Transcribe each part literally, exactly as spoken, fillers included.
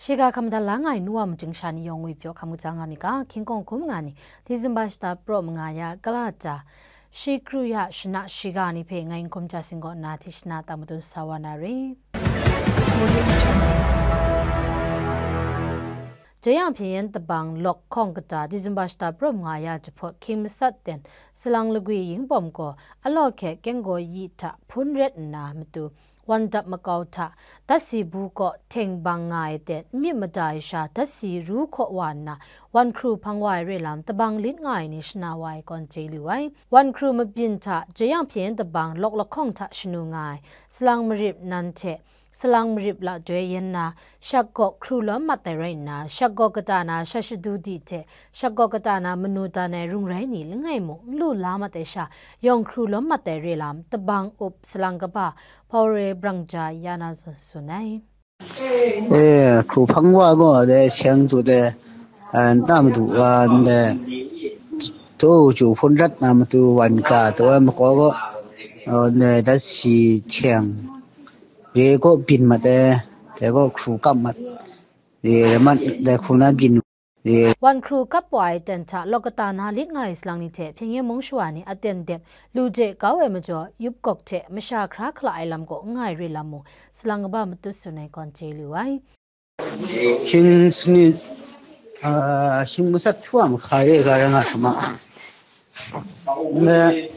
Shiga hkam madat la nga ai nu wa majing sha ni yawng ngwi pyaw hkam kaja nga mi ga, hkying kawng hkum nga ni, Disemba shata praw manga ya, kala ta, shi kru ya shana shiga ni hpe ngai n hkum ja sing kaw nna, hti shana tang madun sa wa na re. Jayang Hpyen Yen Tabang Lawk Hkawng Kata, Disemba shata praw manga ya jahpawt hkying masat ten, salang lagwi yingpawm gaw, alaw hkyet kenggaw yi hta hpun ret nna matu, wan dap makau hta, datsi bu kaw hteng bang nga ai ten, n myit mada ai sha, datsi ru hkaw wa nna, wan hkru hpang wa ai re lam, tabang lit nga ai ni shana wa ai kawn chye lu ai. Wan hkru mabyin hta, Jayang Hpyen Yen Tabang Lawk Lahkawng hta shanu nga ai, salang marip nan hte, salang marip la doi yen na, shak gaw hkru lawm mat ai rai nna, shak gaw kata na sha shadu di hte, shak gaw kata na manu dan ai rung rai ni langai mung n lu la mat ai sha, yawng hkru lawm mat ai re lam, tabang up salang kaba, Paure Brangja ya na zawn tsun ai. E, hkru hpang wa gaw dai seng tu de, a, nta madu wa ndai, tu ju hpun rat na matu wan kra taw ai makaw gaw, a, ndai datsi hteng, re gaw byin mat ai, dai gaw hkru kap mat, re mat, dai hkru na byin. Wan hkru kap wa ai ten hta lawk kata na lit nga ai salang ni hte Hpyen Yen Mung Shawa ni aten dep lu de kau ai majaw, yup gawk hte masha hkra hkala ai lam kaw n nga ai re lam mung, salang kaba matut tsun ai kawn chye lu ai. Hkying sanit, a, hkying masat htu a mahka re ga rai nga hkrum a. Ne,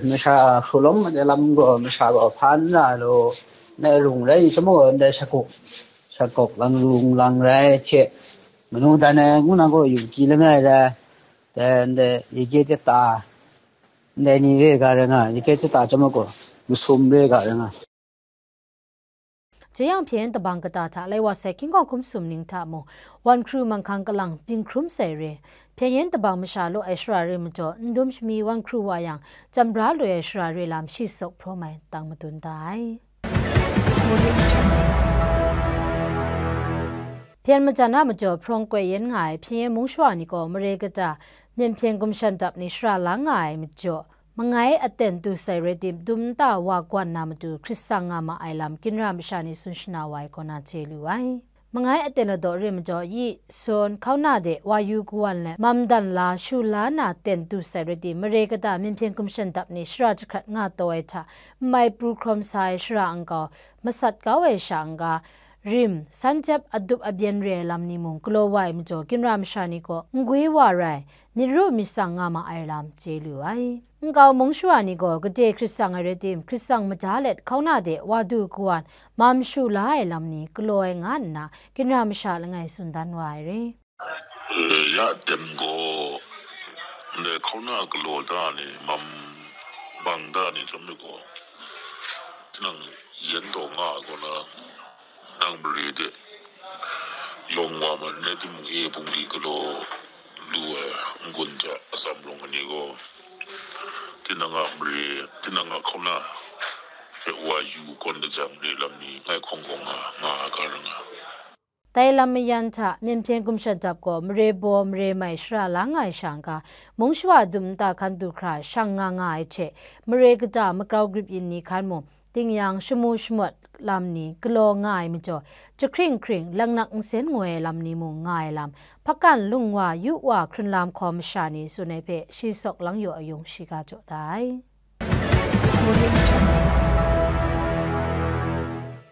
masha hkru lawm mat ai lam gaw, masha gaw hpa n ra lu, ne rung rai ni chyawm gaw, ndai shakuk, shakuk lang rung lang rai hte, manu dan ai ngu na gaw, yu ki langai rai, dai ndai yike teta, ndai ni re ga rai nga, yike teta chyawm gaw, masum re ga rai nga. Jayang Hpyen Yen Tabang Kata hta lai wa sai hkying kawng hkum sum ning hta mung, wan hkru manghkang kalang byin hkrum sai re, Hpyen Yen Tabang masha law ai shara re majaw, n dum shami wan hkru wa yang, chyam bra loi ai shara re lam shi sawk hpraw mai tang madun da ai. Hpyen majan a majaw hprawng koi yen nga ai Hpyen Yen Mung Shawa ni gaw mare kata, myen hpyen gumshan dap ni shara la nga ai majaw, mangai aten du sai rai tim, dum nta wa gwan na matu hkrit sang nga ma ai lam, ginra masha ni tsun shana wa ai kaw na chye lu ai. Mangai aten ladaw re majaw, yi, sawn, hkauna de, wa yu kawan let, mam dan la, shu la na ten du sai rai tim, mare kata, myen hpyen gumshan dap ni shara jahkrat nga taw ai hta, n mai pru hkrawm sa ai shara nkau, masat kau ai sha n-ga, rim, san jep, adup abyen re ai lam ni mung galaw wa ai majaw, ginra masha ni gaw n gwi wa rai, myit ru myit tsang nga ma ai lam chye lu ai. Nkau Mung Shawa ni gaw gade hkrit sang ai rai tim, hkrit sang mada let hkauna de wa du kawan, mam shu la ai lam ni galaw ai nga nna, ginra masha langai tsun dan wa ai re. E, ya tem gaw, ndai hkauna galaw da ni, mam bang da ni chyawm ai gaw, tinang yen taw nga ai gaw na, nang mare de yawng wa ma n rai timung, e bungli galaw lu ai n-gun ja atsam rawng ai ni gaw, tinang a mare, tinang a hkauna hpe wa yu kawn da jang, re lam ni ngai hkawng gaw nga, nga ai ga rai nga. Dai lam mayan hta, myen hpyen gumshan dap gaw mare baw mare mai shara la nga ai sha n-ga, Mung Shawa dum nta hkan du hkra shang nga nga ai hte, mare kata magrau grip yin ni hkan mung, tingnyang shamu shamawt lam ni galaw nga ai majaw, jahkring hkring, laknak nsen ngoi ai lam ni mung nga ai lam, hpakan lung wa, yu wa, hkrun lam hkaw masha ni tsun ai hpe, shi sawk lang yaw ayung shiga jaw da ai.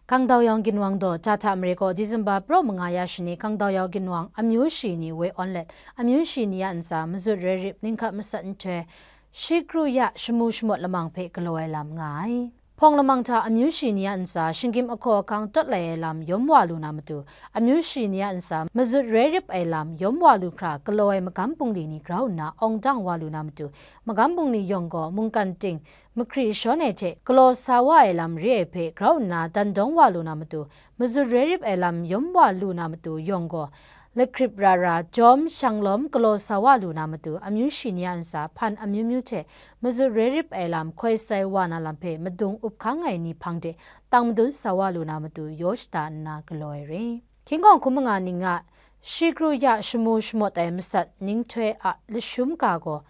Kangdaw yawng ginwang daw, Jahta mare gaw Disemba praw manga ya shani, Kangdaw yawng ginwang amyu shi ni woi awn let, amyu shi ni a ntsa mazut rai rip ninghkap masat nhtoi, shi kru ya shamu shamawt lamang hpe galaw ai lam nga ai. Hpawng lamang hta amyu shi ni a ntsa shinggyim ahkaw ahkang tawt lai ai lam yawm wa lu na matu, amyu shi ni a ntsa mazut rai rip ai lam yawm wa lu hkra galaw ai magam bungli ni grau nna awng dang wa lu na matu, magam bungli yawng gaw mungkan ting, mahkri shawn ai hte galaw sa wa ai lam re ai hpe grau nna dan dawng wa lu na matu, mazut rai rip ai lam yawm wa lu na matu yawng gaw, lakrip ra ra, jawm shanglawm galaw sa wa lu na matu, amyu shi ni a ntsa hpan amyu myu hte mazut rai rip ai lam hkoi sai wa na lam hpe madung up hkang ai ni hpang de tang madun sa wa lu na matu yaw shada nna galaw ai re. Hkying kawng hkum manga ning a shi kru ya shamu shamawt ai masat ninghtoi a lashum ga gaw,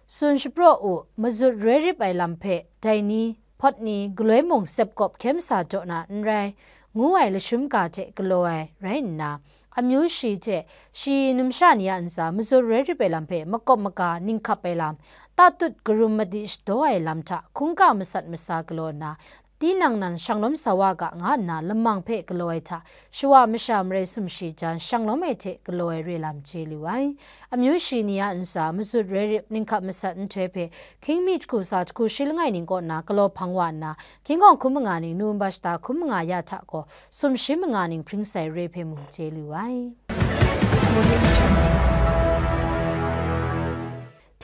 tsun shapraw u, mazut rai rip ai lam hpe dai ni, hpawt ni, galoi mung sepkawp hkyen masa jaw na n rai, ngu ai lashum ga hte galaw ai rai nna, amyu shi hte shi numsha ni a ntsa mazut rai rip ai lam hpe makawp maga ninghkap ai lam, tatut karum madi shadaw ai lam hta hkungga masat masa galaw nna, tinang nan shanglawm sa wa ga nga nna lamang hpe galaw ai hta, shawa masha marai sumshi jan shanglawm ai hte galaw ai re lam chye lu ai. Amyu shi ni a ntsa mazut rai rip ninghkap masat nhtoi hpe, hkying mi jahku sa jahku shi langai ning kaw na galaw hpang wa nna, hkying gawng hkum manga ning November shata hkum manga ya hta gaw sumshi manga ning hpring sai re hpe mung chye lu ai.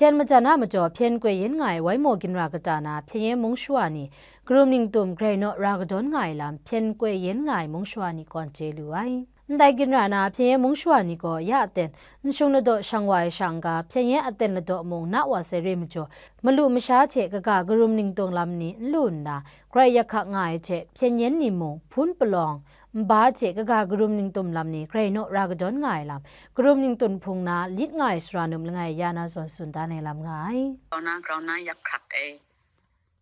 Hpyen majan a majaw hpyen koi yen nga ai Waimo ginra kata na hpyen yen mung shawa ni, karum ningtum grai naw ra kadawn nga ai lam hpyen koi yen nga ai mung shawa ni kawn chye lu ai. Ndai ginra na hpyen yen mung shawa ni gaw ya aten, nshung ladaw shang wa ai sha n-ga, hpyen yen aten ladaw mung na wa sai re majaw, malu masha hte kaga karum ningtung lam ni n lu nna, grai yak hkak nga ai hte, hpyen yen ni mung, hpun palawng, nba hte kaga karum ningtum lam ni grai naw ra kadawn nga ai lam, karum ningtun hpung na lit nga ai sara num langai ya na zawn tsun dan ai lam nga ai. Grau na, grau na yak hkrak ai.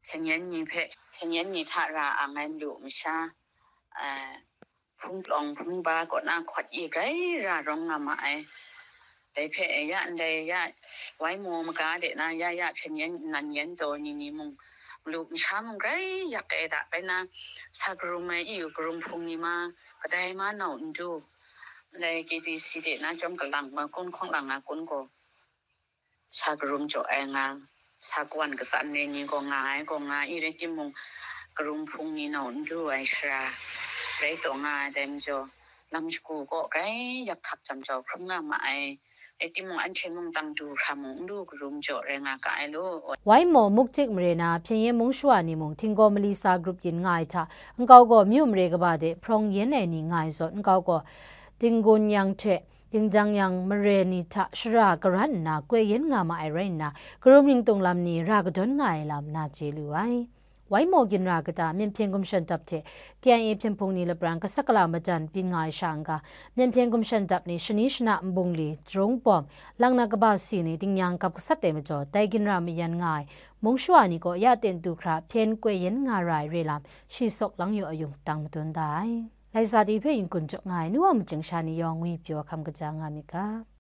Hkyen yen ni hpe, hkyen yen ni hta ra ang ai malu masha, eh, hpung palawng, hpung nba kaw na hkawt i grai ra rawng nga ma ai. Dai hpe ya ndai ya, Waimo maga de na ya ya hpyen yen, nan yen taw ni ni mung, malu masha mung grai yak ai da bai na, sa karum ai, iyu karum hpung ni ma, kadai ma nau n du. Ndai K B C de na chyawm kalang ma kun hkawng lang a kun gaw, sa karum jaw ai nga, sa kawan katsan ai ni gaw nga ai gaw nga, i rai timung, karum hpung ni nau n du ai sara rai taw nga ai dai majaw, lam shagu kaw grai yak hkak jam jau hkrum nga ma ai. Rai timung, anhte mung tang du hkra mung n du karum jaw rai nga ga ai lu. Waimo muktik mare na hpyen yen mung shawa ni mung htinggaw mali sa grup yin nga ai hta, nkau gaw myu mare kaba de hprawng yen ai ni nga ai zawn, nkau gaw dinggun yang hte, Dingdang yang mare ni hta shara karan nna koi yen nga ma ai rai nna, karum ningtung lam ni ra kadawn nga ai lam na chye lu ai. Waimo ginra kata Myen Hpyen Gumshan Dap hte K I A hpyen hpung ni lapran kasak kala majan byin nga ai sha n-ga, Myen Hpyen Gumshan Dap ni shani shana nbungli, jarung bawm, lang na kaba si ni dingyang gap gasat ai majaw, dai ginra mayan nga ai mung shawa ni gaw ya ten du hkra hpyen koi yen nga ra ai re lam, shi sawk lang yu ayung tang madun da ai. Laisa ti hpe yin kun jaw nga ai nu wa majing sha ni yawng ngwi pyaw hkam kaja nga myit ga.